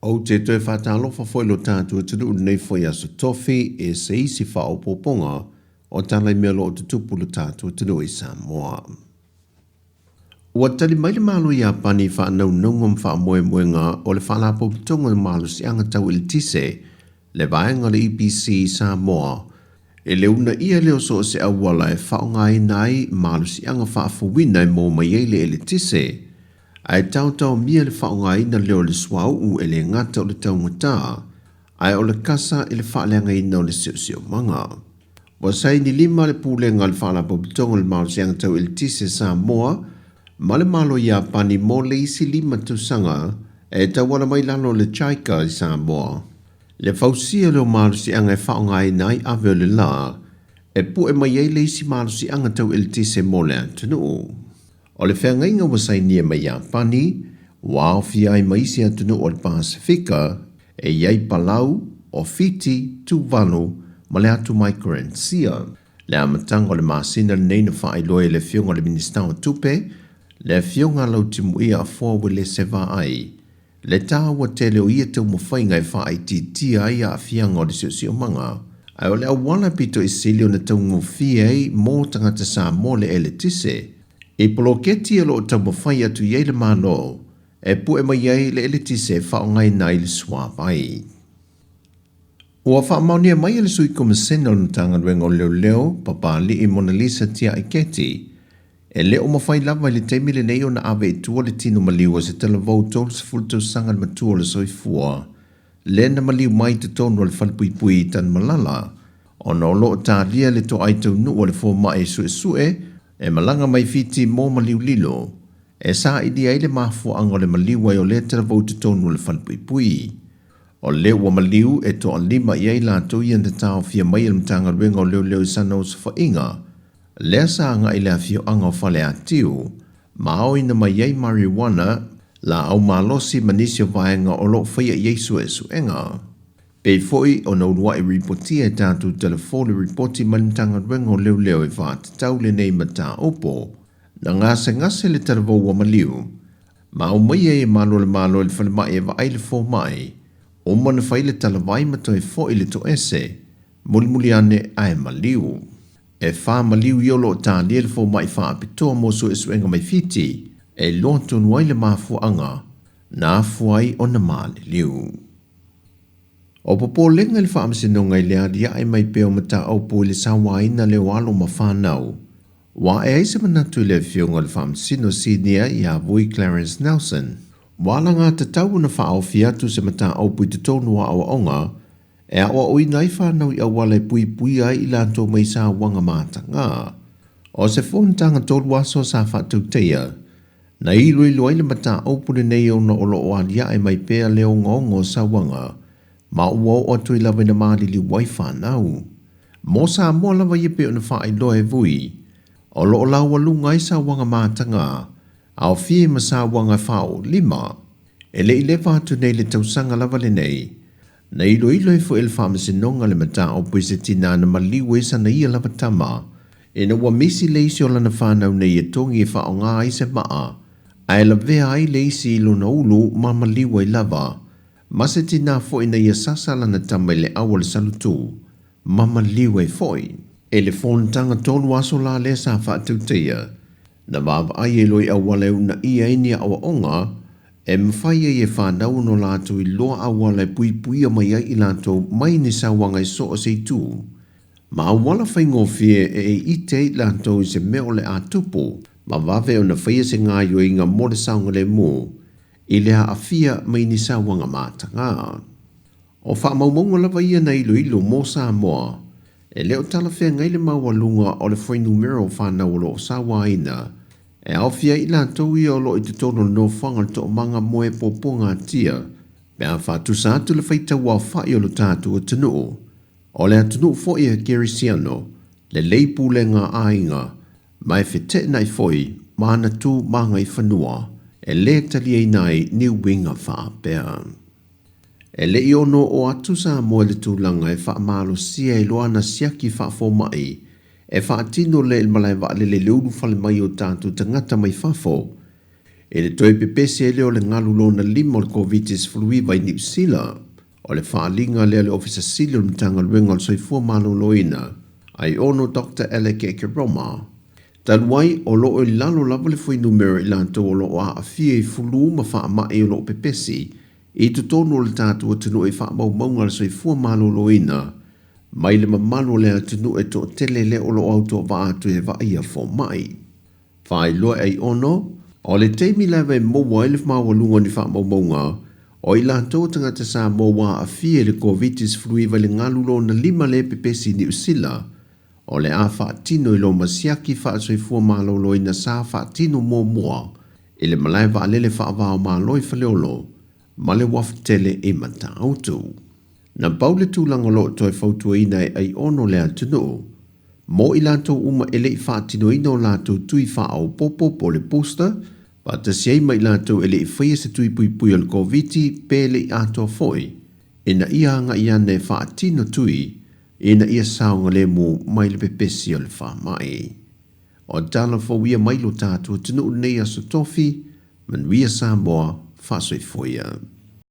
Ou te toe faatalofa foi i lo tatou atunuu i lenei foi aso tofi e se isi faaopoopoga o tala i mea o lo o tutupu i lo tatou atunuu i Samoa. Ua tali mai le Malo o Iapani i faanaunauga ma faamoemoega o le Faalapotopotoga o Malosiaga Tau Eletise, le vaega o le EPC i Samoa, i le uunaia lea o so o se auala e faaaogaina ai malosiaga faafouina e maua mai ai le eletise, ae taotaomia le faaaogaina lea o le suauu e le gata o le taugata, ae o le kasa i le faaleagaina o le siosiomaga. Ua saini lima le Pulega a le Faalapotopotoga o le Malosiaga Tau Eletise Samoa ma le Malo Iapani mo le isi 5 tausaga e tauala mai lalo o le JICA i Samoa. Le fausia lea o malosiaga e faaaogaina ai ave o le la e pue mai ai le isi malosiaga tau eletise mo le atunuu. O le feagaiga ua sainia mai Iapani, ua aofia ai ma isi atunuu o le Pasefika e i ai Palau, o Fiti, Tuvalu ma le atu Maikorenisia. Le amataga o le masina lenei na faailoa e le Afioga i le Minisita o Tupe, le Afioga a Lautimuia Afoa Uelese Vaai, le taua tele o ia taumafaiga e faaitiitia ai aafiaga o le siosiomaga, ae o le auala pito i sili ona taugofie ai mo tagata Samoa le eletise. I poloketi o lo o taumafai atu i ai le Malo e pue mai ai le eletise e faaaogaina ai le suavai. Ua faamaonia mai e le Sui Komasena o le Matagaluega o Leoleo, Papali'i Monalisa Tia'i Keti, E le o mafai lava i le taimi lenei ona ave i tua le tino maliu o se talavou 30 tausaga le matua o le soifua, lea na maliu mai i totonu o le falepuipui i Tanumalala, ona o lo o talia le toai taunuu a le fomai e suesue e malaga mai Fiti mo maliu lilo, e sailia ai le mafuaaga o le maliu ai o lea talavou i totonu o le falepuipui. O lea ua maliu e toalima i ai latou ia na taofia mai e le Matagaluega o Leoleo i sana osofaiga, Lea sa agai i le afioaga o Faleatiu, ma aoina mai ai marijuana, laau malosi ma nisi o vaega o lo o faia i ai suesuega. Pei foi ona uluai ripotia e tatou telefo le ripoti mai le Matagaluega o Leoleo e faatatau lenei mataupu. Na gasegase le talavou ua maliu, ma aumaia ai e malu o le Malo i le falemai e vaai le fomai, uma ona fai le talavai ma toe foi le toese, mulimuli ane ae maliu. E faamaliu ia o lo o talia le fomai faapitoa mo suesuega mai Fiti e iloa tonu ai le mafuaaga na afua ai ona maliliu. O popolega i le faamasinoga i le aliae mai pea o mataupu i le sauaina lea o alo ma fanau, ua ae ai se manatu i le afioga i le Faamasino Sinia ia Vui Clarence Nelson, ua alagatatau ona faaofi atu se mataupu i totonu o aoaoga E aoaoina ai fanau i auala e puipuia ai i latou mai sauaga mataga. O se fonotaga 3 aso sa faatautaia, na iloilo ai le mataupu lenei ona o lo o aliae mai pea le ogaoga o sauaga, ma ua oo atu ai lava ina maliliu ai fanau. Mo Samoa lava ia pei ona faailoa e Vui, o lo o laualuga ai sauaga mataga, aofia ai ma sauaga e faaoolima. E le i leva atu nei le tausaga lava lenei, na iloilo ai foi e le Faamasinoga le mataupu i se tinā na maliu ai sana ia lava tama, ina ua misi le isi o lana fanau nei e togi e faaaoga ai se maa, ae lavea ai le isi i lona ulu ma maliu ai lava, ma se tinā foi na ia sasa lana tama i le au o le salutū, ma maliu ai foi. I le fonotaga 3 aso la lea sa faatautaia, na vaavaai ai loa i auala e uunaia ai ni aoaoga e mafai ai e fanau ona latou iloa auala e puipuia mai ai i latou mai ni sauaga i so o se itu, ma auala faigofie e ite ai i latou i se mea o le a tupu, ma vave ona faia se gaoioiga mo le saogalemu i le aafia mai ni sauaga mataga. O faamaumauga lava ia na iloilo mo Samoa, e le o talafeagai le maualuga o le fuainumera o fanau o lo o sauaina, e aofia ai i latou ia o lo o i totonu o le nofoaga o le toomaga moe puapuagatia, pe a faatusa atu le faitau aofai o lo tatou atunuu. O le atunuu foi e kerisiano, lelei pulega a aiga, ma e feteenai foi ma ana tu ma agaifanua, e lē taliaina ai ni uiga faapea. E le i ono oo atu Samoa i le tulaga e faamalosia ai loa ana siaki faafomai e faatino lea i le malae vaalele i le ulufale mai o tatou tagata mai fafo. I le toe pepesi ai lea o le galu lona lima o le Koviti-19 i Niu Sila, o le faaaliga lea a le Ofisa Sili o le Matagaluega o le Soifua Maloloina, Aiono Doctor Alec Ekeroma. Talu ai, o lo o i lalo lava le fuainumera i latou o lo o aafia i fulu ma faamai o lo o pepesi i totonu o le tatou atunuu i faamaumauga a le Soifua Maloloina mai le mamalu o le atunuu e toatele lea o lo o autovaa atu e vaaia fomai. Faailoa e Aiono, o le taimi lava e maua ai le maualuga o ni faamaumauga o i latou o tagata Samoa ua aafia i le Koviti-19 i le galu lona lima lea e pepesi i Niu Sila, o le a faatino i loma siaki faasoifua maloloina sa faatino muamua i le malae vaalele faava-o-Malo i Faleolo ma le uafu tele i Matautu. Na pau le tulaga o lo o toe fautuaina e Aiono le atunuu, mo i latou uma e le i faatinoina o latou tui faaopoopo po o le booster, faatasi ai ma i latou e le i faia se tui puipui o le Koviti pe le i atoa foi, ina ia agai ane e faatino tui ina ia saogalemu mai le pepesi o le faamai. O tala fou ia mai lo tatou atunuu i lenei Aso Tofi, manuia Samoa, faasoifua ia.